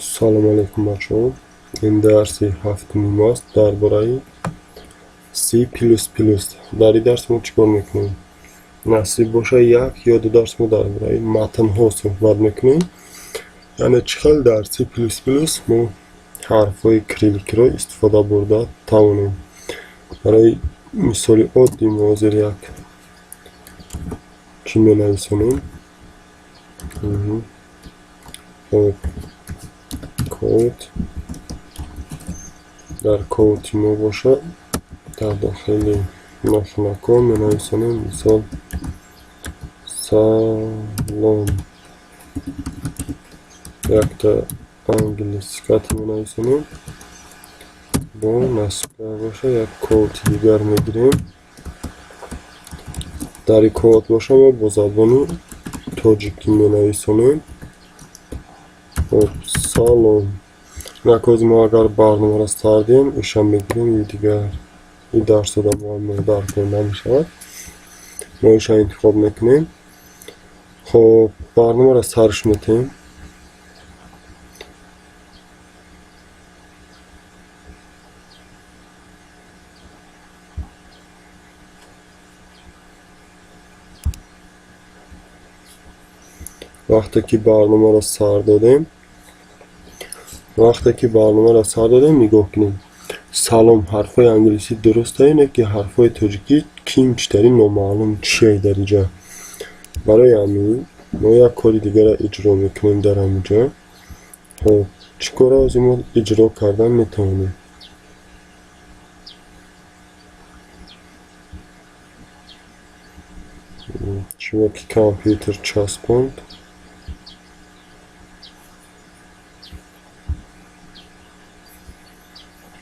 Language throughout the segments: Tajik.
Салом алейкум, бачаҳо. Ин дарси ҳафтуми мост дар бораи C++. Дар ин дарс мо чӣ кор мекунем? Насиб боша, як ё ду дарс мо дар бораи матнҳо суҳбат мекунем. Яъне чӣ хел дар C++ мо ҳарфҳои кирилликиро истифода бурда тавонем. Барои мисоли оддӣ мо ҳозир як чӣ менависонем? Хоб, код дар коди мо бошад, дар дохили нохунакҳо менависонем, мисол, салом, якта англискат менависонем. Бо насиб боша, як коди дигар мегирем. Дар ин код боша, мо бо забони тоҷикӣ менависонем. Хоб, салом. Накози мо агар барномаро сар диҳем, иша мегирем, и дигар ин дарсода мо даркор намешавад. Мо иша интихоб мекунем. Хоб, барномаро сарш метиҳем. Вақте ки барномаро сар додем, вақте ки барномаро сар додем, нигоҳ кунем: салом ҳарфҳои англисӣ дуруст не, ки ҳарфҳои тоҷикӣ ким читари номаълум чие дар инҷа. Барои ҳамин мо як кори дигарро иҷро мекунем дар ҳаминҷа. Хоб, чӣ корро ҳозир мо иҷро кардан метавонем? Шумо ки компютер часпонд.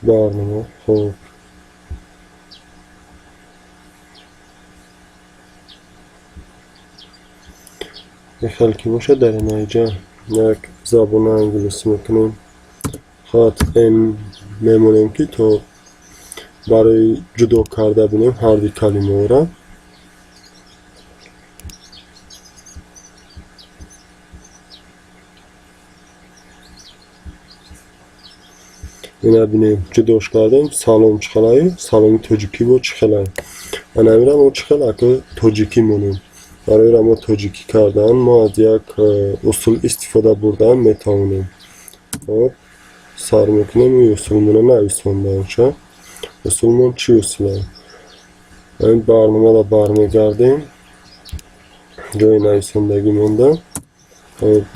Барнома, хоб, хел ки бошад, дар инаиҷа як забони англисӣ мекунем, хат м мемонем, ки то барои ҷудо карда бинем ҳарди калимаҳоро. Ина бинем, ҷудош кардем. Салом чӣ хелаю, саломи тоҷикӣ бо чӣ хелаю. Ана ҳамира мо чӣ хел ака тоҷикӣ монем? Барои мо тоҷикӣ кардан мо аз як усул истифода бурдан метавонем. Хоб, сар мекунем ин усулмона нависонданша. Усулмон чӣ усула? Ҳамин барномаро бармегардем, ҷои нависондагӣ монда.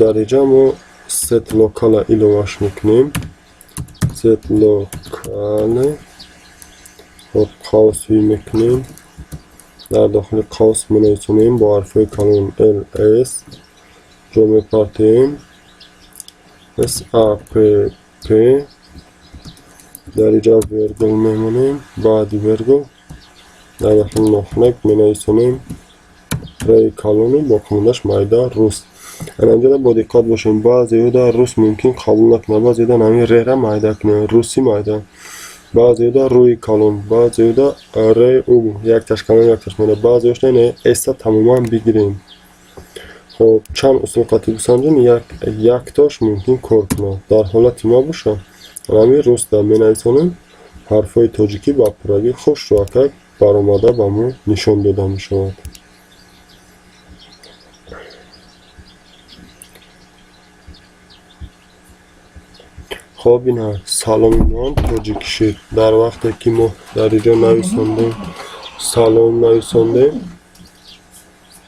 Дар инҷа мо set locale иловаш мекунем. Set locale, хоб, қавс мекунем. Дар дохили қавс менависонем бо ҳарфҳои калон ls, ҷо мепартоем, s a p p, дар инҷа вергул мемонем. Баъди вергул дар дохили нохунак менависонем р калону боқимондаш майда, рус. Ана инҷода бо диққат бошем: баъзеҳо рус мумкин қабул накунад, баъзеҳо ҳамин р-ра майда кунанд, руси майда, баъзеҳо рӯи калон, баъзеҳо р у якташ калон, якташ майда, баъзеҳош не, с-а тамоман бигирем. Хоб, чанд усул қатъи бисанҷем, яктош мумкин кор кунад. Дар ҳолати ма боша, ҳамин русда менависонем, ҳарфҳои тоҷикӣ ба пуррагӣ хушрӯакак баромада ба мо нишон дода мешавад. Хоб, ина саломи мо тоҷикӣ шуд. Дар вақте ки мо дар инҷо нависондем, салом нависондем,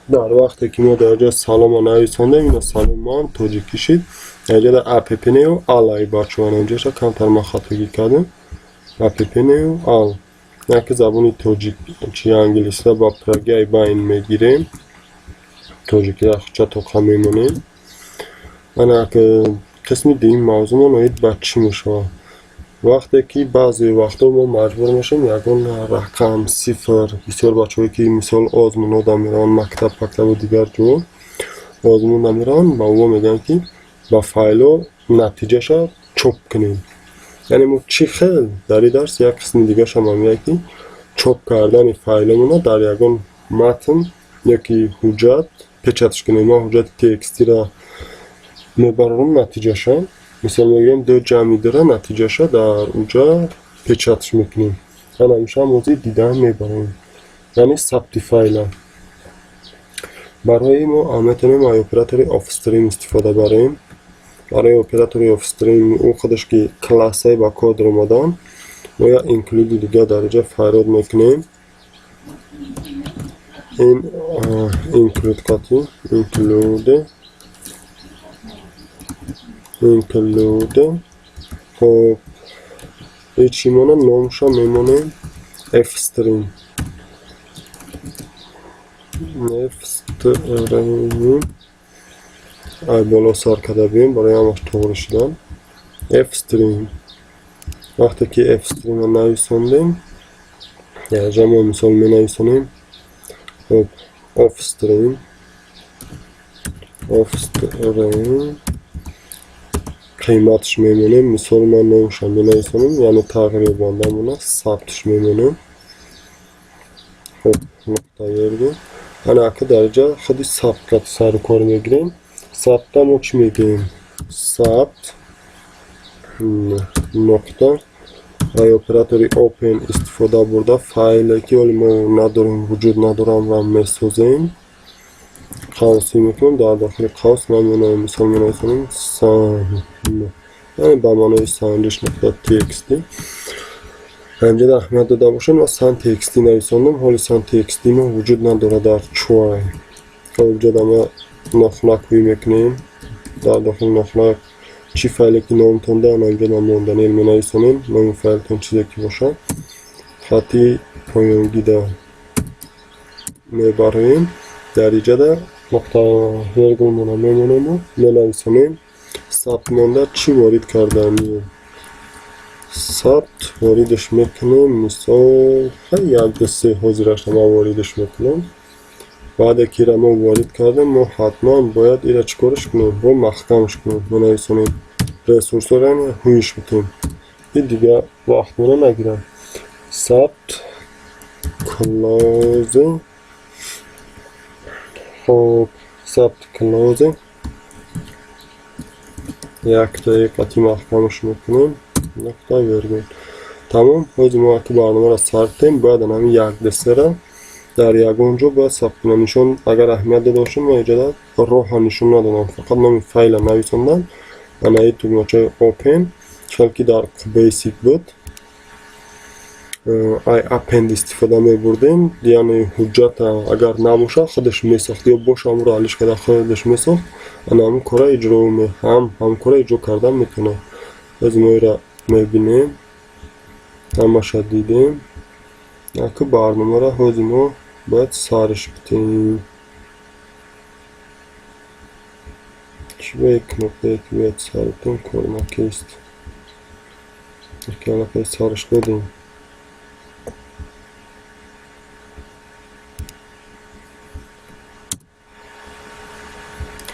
дар вақте ки мо дар инҷо салома нависондем, ина саломи мо ҳам тоҷикӣ шуд. Дар инҷода app нею ал ай, бачаҳо, ана инҷоша камтар ман хатогӣ кардем. App нею ал, яке забони тоҷик чи англисида ба пуррагӣ ай байн мегирем, тоҷикида хуча тоқа мемонем. Ана қисми дуюми мавзӯъмон оид ба чӣ мешавад? Вақте ки баъзе вақтҳо мо маҷбур мешавем ягон рақам, сифр, бисёр бачаҳое ки, мисол, озмунҳода мераванд, мактаб пактабу дигар ҷо озмунда мераванд, ба онҳо мегӯянд, ки ба файлҳо натиҷаша чоп кунем. Яъне мо чӣ хел дар ин дарс як қисми дигаршам ҳамияе, ки чоп кардани файлҳомона дар ягон матн ёки ҳуҷҷат печатш кунем. Ман ҳуҷҷати текстиро мебарорам натиҷаша. Мисол мегирем, ду ҷамъи дура натиҷаша дар уҷа печать ш мекунем. Ана ҳамеша ҳозир дида мебарем. Яъне сабти файла. Барои мо метавонем ай оператори ofstream истифода барем. Барои оператори ofstream, ӯ худаш ки классаи ба код омадан, мо як include дига дар инҷа фарёд мекунем. Ин include қати include. Хоб, и чӣ монам? Номша мемонем fstream, fstream. Ай боло сар карда биём, барои ҳамаш тоғри шудан. Fstream, вақте ки fstream нависондем, якҷа мо мисол менависонем. Хоб, ofstream қиматш мемонем. Мисол, ман номша менависонам, яъне тағйирёбанда мона сабтш мемонем. Хоб, нуқта, вергул. Ана ака дар инҷа худи сабтка сару кор мегирем. Сабтда мо чӣ мегӯем? Сабт нуқта, ай оператори open истифода бурда, файле ки ҳоли мо надорем, вуҷуд надорамро месозем. Қавсӣ мекунем, дар дохили қавс ман мисол менависонам сан, яъне ба маънои санҷиш, нуқта txt. Ҳамҷода аҳамият дода бошем, ман сан txt нависондам, ҳоли сан txt мо вуҷуд надорад дар чой. Хоб, инҷода ма нохунак ҳуй мекунем. Дар дохили нохунак чӣ файле ки номтон да, ана инҷода монданел менависонем, номи файлтон чизе ки бошад. Хати поёнгида мебароем, дар инҷода нуқта вергулмона мемонему менависонем сабт монда чӣ ворид карданием. Сабт воридаш мекунем, мисол, як, ду, се, ҳозираша ман воридаш мекунам. Баъде ки ира мо ворид кардем, мо ҳатман бояд ира чӣ кораш кунем? Бо маҳкамаш кунем, менависонем ресурсҳоро, яъне ҳуиш битем, и дига вақтмона нагирам. Сабт close. Хоб, сабт close, яктаи қати маҳкамаш мекунем, нуқта, вергул, тамом. Ҳозир мо аки барномаро сар кунем, бояд анами як, ду, сера дар ягон ҷо бояд сабт кунам. Нишон, агар аҳамият дода бошем, ман инҷода роҳа нишон надодам, фақат номи файла нависондам. Ана и тугмачаи open, чунки ки дар QBasic буд, ай append истифода мебурдем, яъне ҳуҷҷата агар набошад, худаш месохт, ё боша, амро алиш карда худаш месохт. Ана ҳамн кора иҷро ҳам кора иҷро кардан метавонад. Ҳозир мо ира мебинем, ҳамаша дидем. Ака барномаро ҳозир мо бояд сарш битем. Чӣ ба як кнопкае ки бояд сар битем, кор накист? Яке аллакай сарш додем.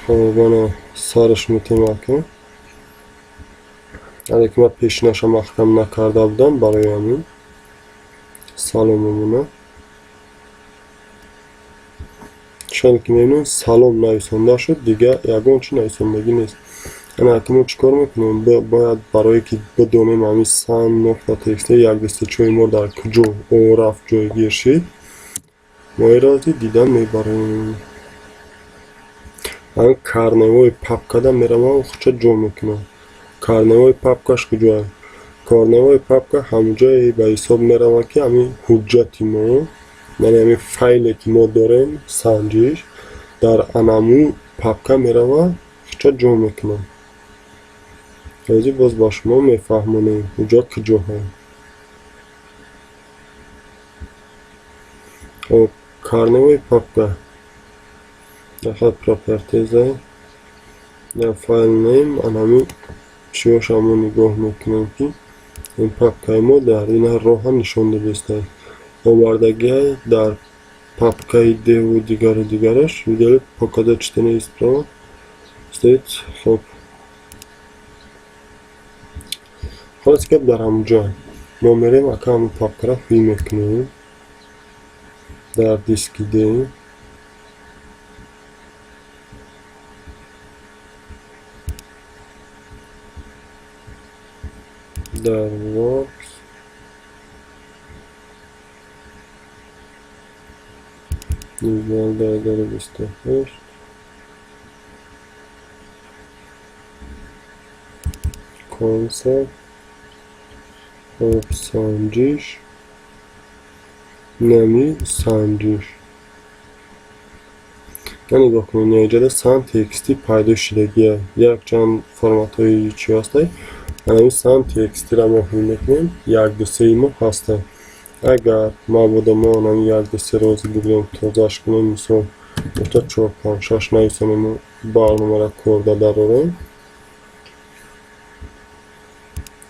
Хоб, ана сарш метем. Ака аре ки ман пешинаша маҳкам накарда будам, барои ҳамин салом мемонад. Чунон ки мебинем, салом нависонда шуд, дига ягон чи нависондагӣ нест. Ана аки мо чӣ кор мекунем? Бояд барое ки бидонем ҳамин сан нуқта txt як, ду, се, чори мо дар куҷо рафт, ҷойгир шид, мо иро дида мебарем. Ҳамин корневои папкада меравам, худша ҷо мекунам. Корневои папкаш куҷоа? Корневои папка ҳамҷое ба ҳисоб меравад, ки ҳамин ҳуҷҷати мо, яъне ҳамин файле ки мо дорем, санҷиш, дар анаму папка меравад, худша ҷо мекунам. Ҳозир боз ба шумо мефаҳмонем, ҳуҷҷат куҷоҳо. Хоб, корневои папка дахат properties я file name, анами чиёша мо нигоҳ мекунем, ки ин папкаи мо дар ина роҳа нишон додааст, овардагиай дар папкаи деву дигару дигараш. Видели, показать чтение справа стоит. Хоб, холас гап, дар ҳамунҷо мо мерем, ака ҳамун папкаро ҳуй мекунем дар диски D. Дар works 19 2028 concept. Хоб, санҷиш, нами санҷиш. Я нигоҳ кунед, инҷода san txt пайдо шудагия. Якчанд форматҳои чӣ ҳастай. Ҳамин san txt-ро мо ҳил мекунем, як ду сеи мо ҳастай. Агар мабодо мо ҳамин як ду се рози бигирем, тозааш кунем, мисол гуфта чор панҷ шаш нависонем, барномаро корда дарорем.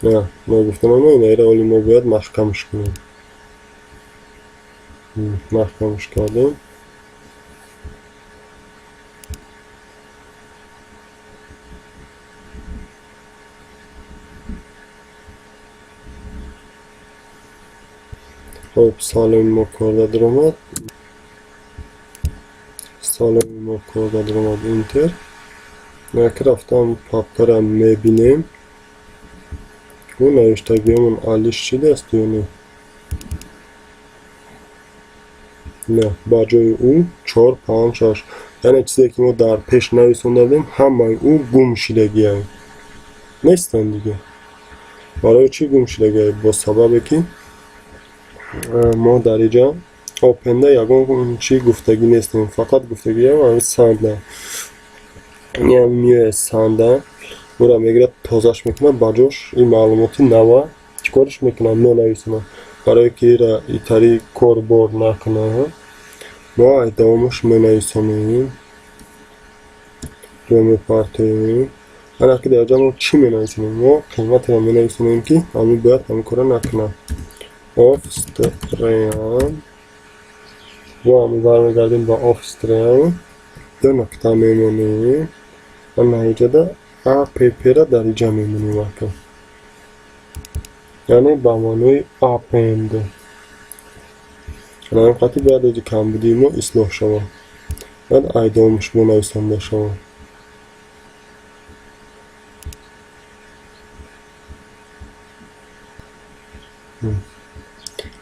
На, ногуфта намоем, оли мо бояд маҳкамш кунем. Маҳкамш кардем. Хоб, саломи мо корда даромад. Саломи мо корда даромад, enter. Ки рафтам папкара мебинем. Ӯ навиштагиёмон алиш шидааст ё не? Не, ба ҷои ӯ чор панҷ шаш. Яъне чизе ки мо дар пеш нависонда будем, ҳамаи ӯ гум шидагианд. Нестанд дига. Барои чӣ гум шидагианд? Бо сабабе ки мо дар инҷа open-да ягон чӣ гуфтагӣ нестем. Фақат гуфтагиам ҳамин sand-а. Меояд sand-а, ӯра мегирад, тозаш мекунад, ба ҷош ин маълумоти нава чӣ кориш мекунад, менависонад. Барое ки ира итари корбор накунад, мо ай давомаш менависонем, ҷо мепартоем. Ана ки дар ҷа мо чӣ менависонем? Мо қиматеро менависонем, ки ҳамин бояд ҳамин корро накунад. Ofstream, бо ҳамин бармегардем ба ofstream, ду нуқта мемонем. Ана инҷода app-ра дар инҷа мемонем ака. Яъне ба маънои append. Ана ҳамин қати бояд ози камбудии мо ислоҳ шавад. Бояд айдомаш мо нависонда шавад.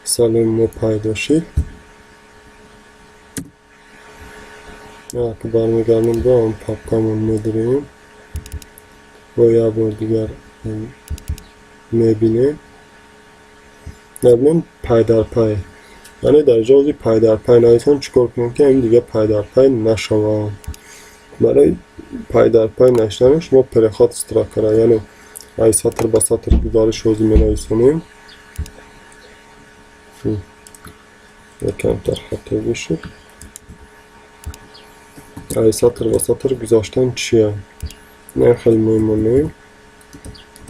Саломи мо пайдо шид. Бармегардем ба он папкамон, медурем. Бо як бор дигар мебинем. Набинем пайдарпай. Яъне дар ҷо ози пайдарпай нависон, чӣ кор кунем, ки ҳамин дига пайдарпай нашавад? Барои пайдарпай нашуданаш мо переход строкара, яъне ай сатр ба сатр гузариш ози менависонем. Камтар хатогӣ шуд. Ай сатр ба сатр гузаштан чия? Не хеле мемонем.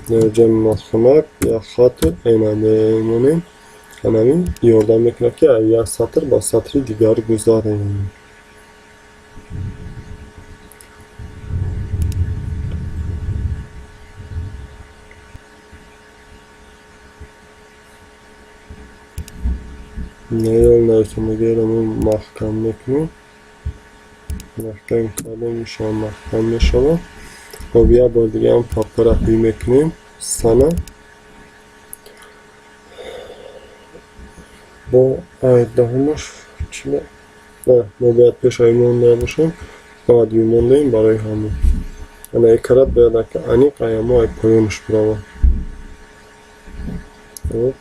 Дар ҷа нохунак як хат эна мемонем. Ҳамин ёрдам мекунад, ки аз як сатр ба сатри дигар гузарем. Неёл нависондагиро мо маҳкам мекунем. Маҳкам кардем, ишон маҳкам мешавад. Хоб, як бор дига ҳам папкаро ҳил мекунем. Сана бо айдаҳумаш чӣ? Не, мо бояд пеш ай монда бошем, баъд ю мондаем барои ҳамон. Ана экарат бояд ака аниқ ая мо ай поёнаш биравад. Хоб,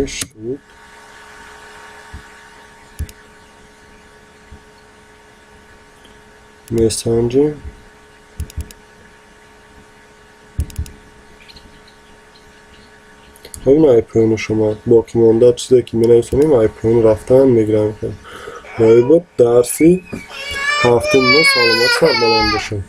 ишуд. Месанҷем. Ҳамин ай поёнаш омад. Боқимонда чизе ки менависонем, ай поён рафтан мегирам. Бои буд дарси ҳафтум мо. Саломат, сарбаланд бошед.